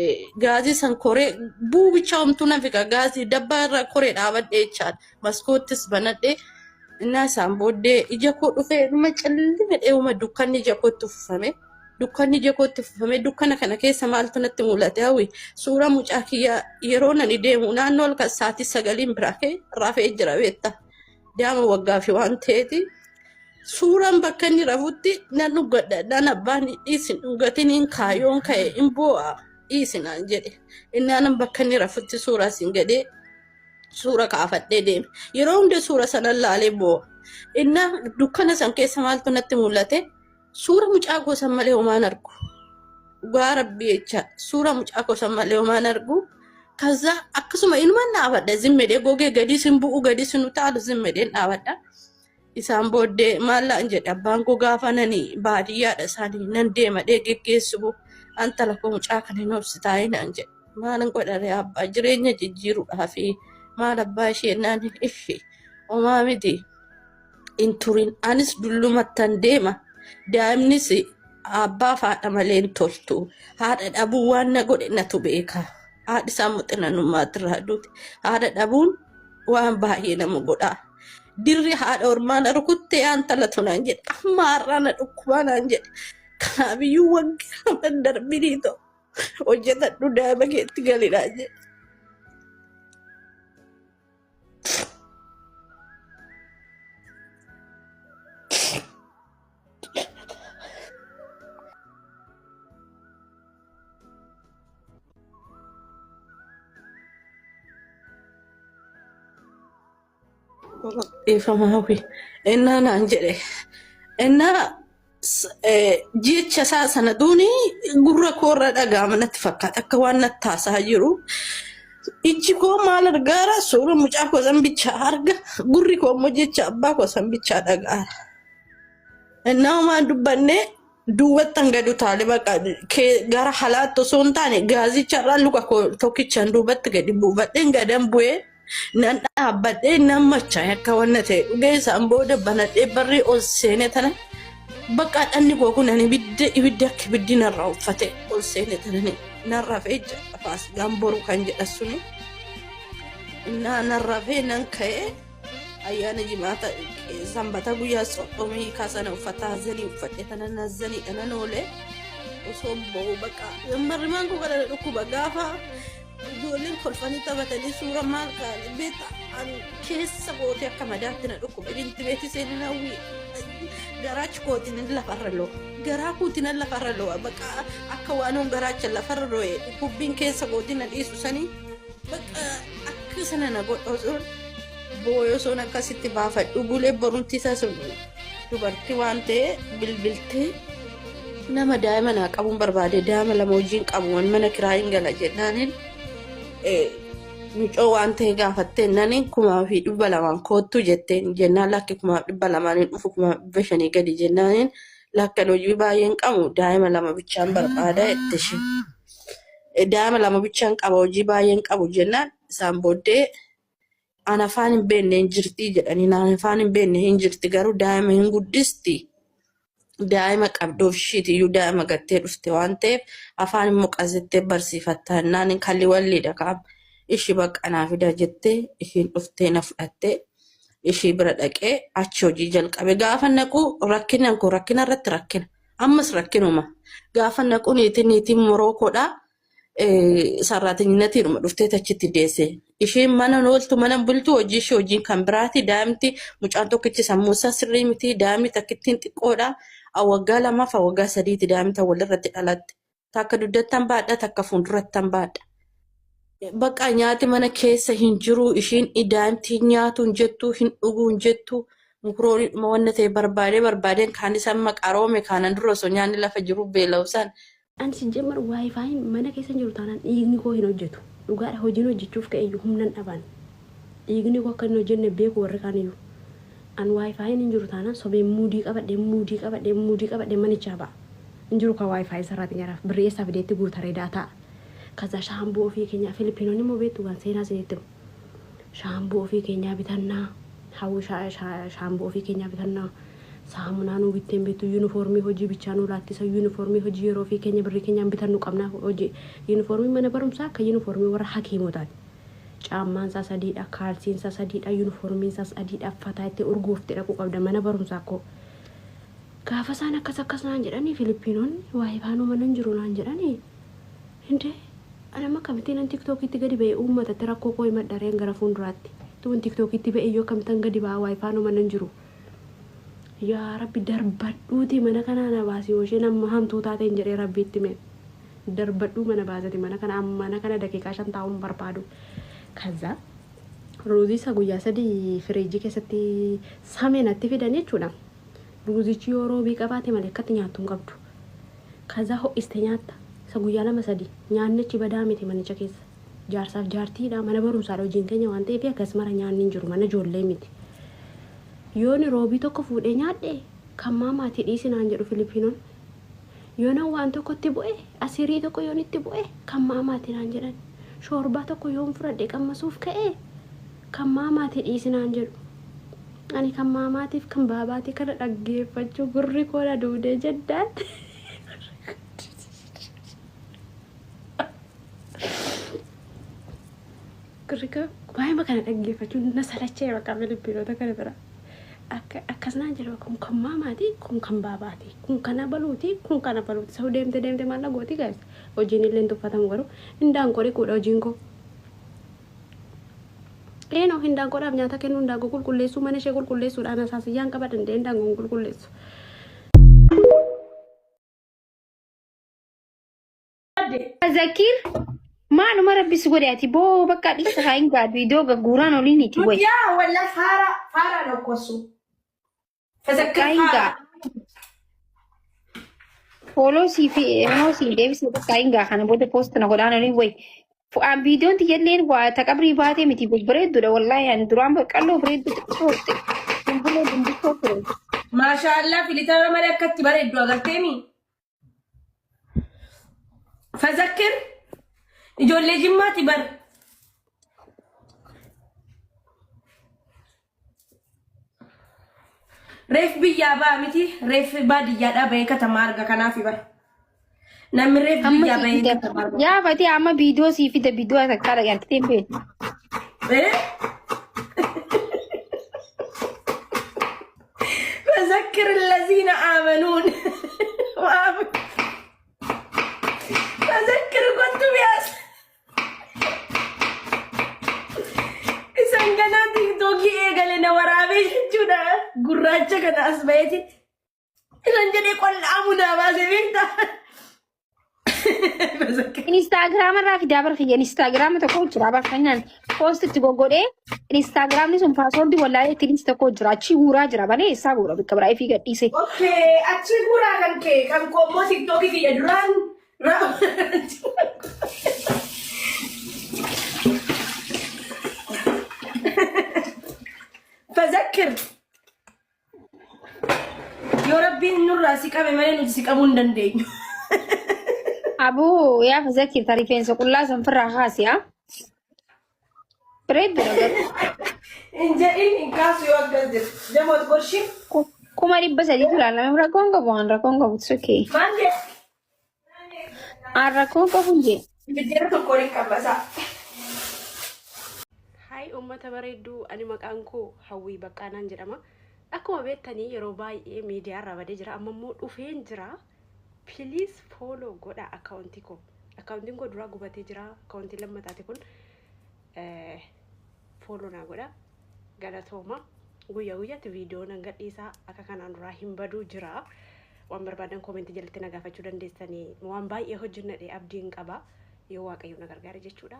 Gaazii san koree buu bichaa homtuu na fiqa gaazii dabbaa irra koree dhaabadhee jechaadha. Maskoottis banadhee innaa isaan booddee ija koo dhufee dhuma callime dheewuma dukkanni ija kootti uffifame. Dukkanni ija kootti uffifame dukkana kana keessa maaltu natti mul'ate hawwi suuraa mucaa kiyyaa yeroo nani deemu naannoo halkan sa'aatii 9n biraa ka'e rafee jira beekta. Daama waggaa fi waan ta'eeti. Suuraan bakka inni rafutti nan dhugadha nan abbaan dhiisin dhugatiniin kaayoon ka'e hin boo'a dhiisi naan jedhe. Innaanan bakka inni rafutti suuraa siin gadee suura kaafadhee deeme. Yeroo hunda suura sana laalee boo'a. Innaa dukkana san keessa maaltu natti mul'ate? Suura mucaa koo san malee homaan argu. Dhugaa rabbii jecha suura mucaa koo san malee homaan argu. Kaza akkasuma inuman dhaabadha zimmedhee gogee gadii sin bu'u gadii sin utaalu zimmedheen dhaabadha. Isaan booddee maal naan jedhe abbaan koo gaafa nani baadiyyaadha isaanii nan deemadhee geggeessu antala koo mucaa kana hin obsitaayee naan jedhe. Maalan godhare abbaa jireenya jijjiiruudhaa fi maal abbaa ishee naan ishi homaa miti hin turin anis dullumattan deema daa'imnis abbaaf haadha malee hin toltu haadha dhabuu waan na godhe natu beeka haadhi isaa muxinanummaatti irraa duute haadha dhabuun waan baay'ee nama godha. Dirri haadha ormaa na rukuttee antalatu naan jedhe amma har'aa na dhukkubaa naan jedhe kanaafiyyuu waggaa laman darbinii ta'u hojjetadhu daa'ima keetti gali naan jedhe. Dhiifama hawwi. Innaa naan jedhe. Innaa jecha isaa sana duuni gurra koorra dhaga'ama natti fakkaata. Akka waan natti haasaa jiru. Ijji koo maal argaara? Suura mucaa koo san bichaa arga. Gurri koo immoo jecha abbaa koo san bichaa dhaga'aara. Innaa homaa hin dubbanne duubattan gad utaale baqa gara halaatti osoo hin taane gaazicharraa luka koo tokkichaan duubatti gadi buufadheen gadan bu'ee nan dhaabbadhee nan machaa'e akka wanna ta'e dhugee isaan booda banadhee barrii ol seene tana bakka dhanni koo kun ani ibidda ibidda akka ibiddi narraa uffate ol seene tana nan rafee jira faasigaan boru kan jedha suni innaa nan rafee nan ka'ee ayyaana jimaata sanbata guyyaa soddomii kaasana uffata hazanii uffadhe tana nazaniidha nan oole osoo ba'u bakka marrimaan koo kana dhukkuba gaafa ijoolleen kolfanii taphatanii suura maal kaa'anii beekta an keessa kootee akka madaatti na dhukkuba jinti beeti seenin hawwii garaachi kootiin lafarra lo'a garaa kootiin lafarra lo'a bakka akka waan garaacha lafarra lo'e dhukkubbiin keessa kootiin na dhiisu sanii bakka akka sana na godha osoon booyoo osoon akkasitti baafadhu bulee borumti isaa sun dubartii waan ta'e bilbiltee nama daa'ima naa qabuun barbaade daa'ima lama hojiin qabu waan mana kiraayin gala jennaaniin mucoo waan ta'e gaafattee nani 2,200n koottu jetteen jennaan lakki 2,200n hin dhufu 5,500 gadi jennaaniin lakkan hojii baay'een qabu daa'ima lama bichaan barbaada jette isheen. Daa'ima lama bichaan qaba hojii baay'een qabu jennaan isaan booddee an afaan hin beekne hin jirti jedhanii naan afaan hin beekne hin jirti garuu daa'ima hin guddisti daa'ima qabdoof ishiiti iyyuu daa'ima gattee dhufte waan ta'eef afaan immoo qasettee barsiifatta naan kalli walliidha kaam ishii bakka naa fida jettee ishiin dhuftee na fudhattee ishii bira dhaqee achi hojii jalqabe gaafa naqu rakkinan koo rakkina irratti rakkina ammas rakkinuma gaafa naqu niitiin niitiin morookoodha sarraatinyinatiidhuma dhuftee achitti deesse. Isheen mana hin ooltu mana hin bultu hojii ishee hojiin kan biraati daa'imti mucaan tokkichi sammuu isaa sirrii miti daa'imni takkittiin xiqqoodha. Waggaa lamaaf waggaa sadiiti daa'imta walirratti dhalatte. Takka dugdattan baadha takka fuuldurattan baadha. Bakka nyaati mana keessa hin jiru ishiin daa'imti hin nyaatu hin jettu hin dhugu hin jettu mukrooniidhuma wanna ta'e barbaadee barbaadeen kaan isaan maqaroome kaanan dura osoo nyaanni lafa jiru beela'u san Ani sijjamar wifi mana keessa hin jiru taanaan dhiigni koo hin hojjetu. Dhugaadha hojiin hojjechuuf ka'e iyyuu humnan dhabaan. Dhiigni koo akka hin hojjenne beeku warri kaan iyyuu. An wifi hin jiru taanaan sobee muudii qabadhee muudii qabadhee muudii qabadhee manichaa ba'a. Hin jiru ka wifi sarraatinyaraaf birrii eessaa fideetti guutaree daataa. Kaza shaamboo ofii keenyaa Filipiinonni immoo beektu waan seenaa isinitti himu. Shaamboo ofii keenyaa bitannaa. Hawwi shaamboo ofii keenyaa bitannaa. Saamunaa nuu bitteen beektu, yuunifoormii hojii bichaa nuu laattisa. Yuunifoormii hojii yeroo fi keenya birrii keenyaan bitannu qabna. Hojii yuunifoormii mana barumsaa akka yuunifoormii warra hakiimotaati. Caammaan isaa sadiidha, kaalsiin isaa sadiidha, yuunifoormiin isaas adiidha, fataa itti urgooftee dhaquu qabda mana barumsaa koo. Gaafa isaan akkas akkas naan jedhanii, Filipiinoonni waa'ee faanuu mana hin jiru naan jedhanii. Hindee anama akkamittiin an TikTokitti gadi ba'ee uummatatti rakkoo koo himadhareen gara fuulduraatti. Tuun TikTokitti ba'ee iyyuu akkamittan gadi ba'a, waa'ee faanuu mana hin jiru. Yaa Rabbi, darbadhuuti mana kanaa na baasi, yoo isheen amma hamtuu taateen jedhee Rabbiitti mee. Darbadhuu mana baasati mana kana, mana kana daqiiqaa 5 taa'uun barbaadu. ከዛ ruuzii isa guyyaa 3 firiijii keessatti samee natti fidan jechuudha. Ruuzichi yoo roobii qabaate malee akkatti nyaattu hin qabdu. ከዛ ho'iste nyaatta. Isa guyyaa 2 3 nyaannichi badaa miti manicha keessa. Jaarsaaf jaartiidha, mana barumsaadha hojiin keenya waan ta'eef akkas mara nyaanni hin jiru, mana ijoollee miti. Yooni roobii tokko fuudhee nyaadhe, kan maamaati dhiisi naan jedhu Filipiinoon. Yoona waan tokkotti bu'e, asirii tokko yoon itti bu'e, kan maamaati naan jedhan. Shoorbaa tokko yoon fudhadhe qammasuuf ka'e, kan maamaati dhiisi naan jedhu. Ani kan maamaatiif kan baabaatii kana dhaggeeffachuu gurri koo na duudee jeddaan. Gurri koo waa'ee kana dhaggeeffachuun na salachee bakka Filipiinoota kana bira. Akka akkas naan jedhu, kun kan maamaati, kun kan baabaati, kun kana baluuti, kun kana baluuti. Sau deemte deemte maal gooti guys. Hojiin illee hin tuffatamu garuu hindaanqoo dhiquudha hojiin koo. Eenoo hindaanqoodhaaf nyaata kennuu, hindaanqoo qulqulleessuu, mana ishee qulqulleessuudhaan asaasiyyaan qaba danda'e hindaanqoon qulqulleessu. Zakir, maaluma rabbi si godhe ati boo bakka dhiisa haa hin gaadu iddoo gagguuraan oliiniti way. Duniyaa walla faara faara nokkosu. Fazakkir Bakka hin faara. gaa. Follow sii fi immoo siin deebisee bakka hin gaa kana booda post na godhaan oliin way. Fu'aan viidiyoon tiyyalleen waa taqabrii baatee miti, bareedduudha wallaahi, ani duraan qalloo bareedduu xiqqoo dumbuloo dumbisoo ture. Maashaallah, filitara malee akkatti bareeddu agarteemi. Fazakkir ijoollee Jimmaati bar. Reef biyyaa ba'a miti, reef baadiyyaadhaa bahee katamaa arga, kanaaf bar. Namni reef Amma biyyaa sii bahee fida. katamaa arga. Yaa Fatih, amma viidiyoo sii fida, viidiyoo takkaa argitee hin beektu. Eh? فذكر الذين آمنون وآمنوا فذكر كنتم يا isaan ganaa TikTokii eegale na waraabee jechuudha. Gurraacha kana as baheeti. Isan jedhee qollaamu naa baasee beektaa. Instagram irraa fidaa bara kiyya Instagram tokko jira bara kanaan post itti goggodhee, Instagramni sun passwordii wallaalee ittiin tokko jira, achi guuraa jira malee eessaa guura bakka biraa ifii gadhiise. Okay, achi guuraa kan kee, kan koo immoo TikTokii kiyya duraan. Fazakkir yoo Rabbiin nurraa si qabe malee nuti si qabuu hin dandeenyu. Abuu yaa Zakir, ta rifeensa qullaa san firraa kaasi haa. Bareeddudha garuu. Hin jedhin, hin kaasu yoo akkas jedhu. Jamoot gorshi. 300,000tu ilaalame, rakkoon qabu, waan rakkoon qabu, it's okay. Maal jedhe? Aan rakkoon qabu hin jedhe. Biddeena tokko waliin qabbasaa. Haay uummata bareedduu, ani maqaan koo Hawwii Baqqaanaan jedhama. Akkuma beektanii yeroo baay'ee miidiyaa irraa badee jira. Amma immoo dhufeen jira. Please follow godha akkaawuntii koo. Akkaawuntiin koo duraa gubatee jira. Akkaawuntii lammataati kun. Follow naa godha. Galatooma. Guyyaa guyyaatti viidiyoo nan gadhiisaa, akka kanaan duraa hin baduu jira. Waan barbaadan commentii jalatti na gaafachuu dandeessanii. Waan baay'ee hojjennadhe abdiin qaba. Yoo Waaqayyo na gargaare jechuudha.